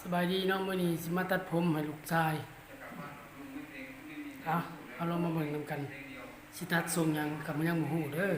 ສະບາຍດີເນາະ, ມື້ນີ້ຊິມາຕັດຜົມໃຫ້ລູກຊາຍ. ເອົາ ເຮົາລອງມາເບິ່ງນຳກັນ, ຊິຕັດຊົງຫຍັງກໍຍັງບໍ່ຮູ້ເດີ້.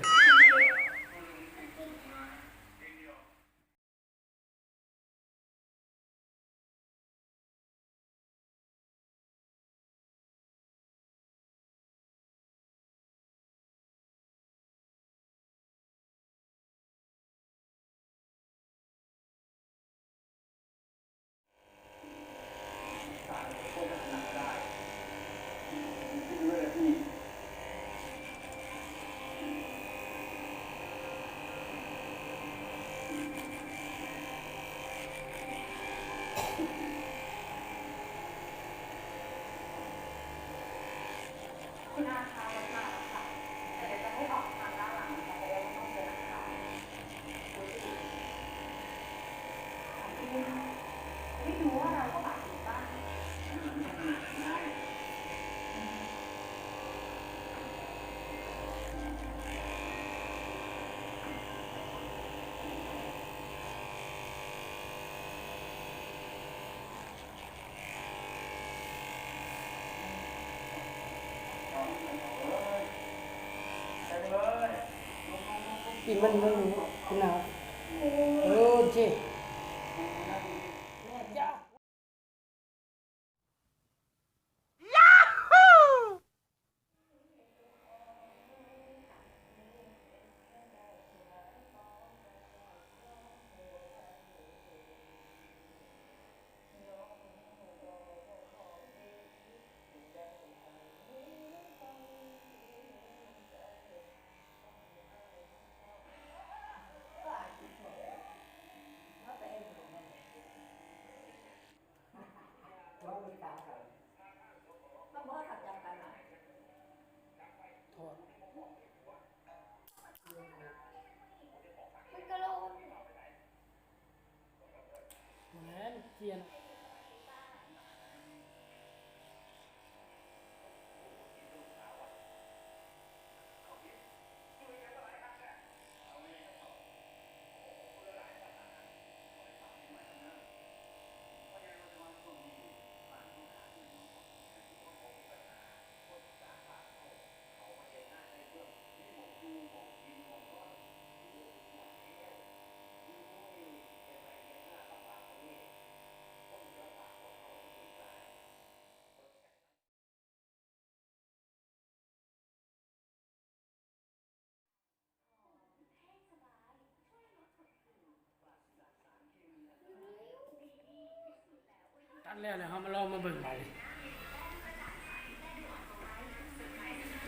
ຕັດແລ້ວ ແລ້ວເຮົາມາລອງມາເບິ່ງບາດນີ້.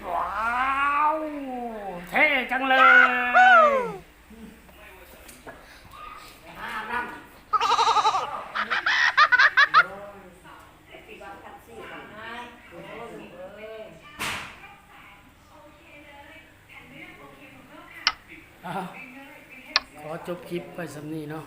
ວ້າວ ເທ່ຈັງເລີຍ. ອ່າ ຂໍຈົບຄລິບໄວ້ສ່ຳນີ້ເນາະ.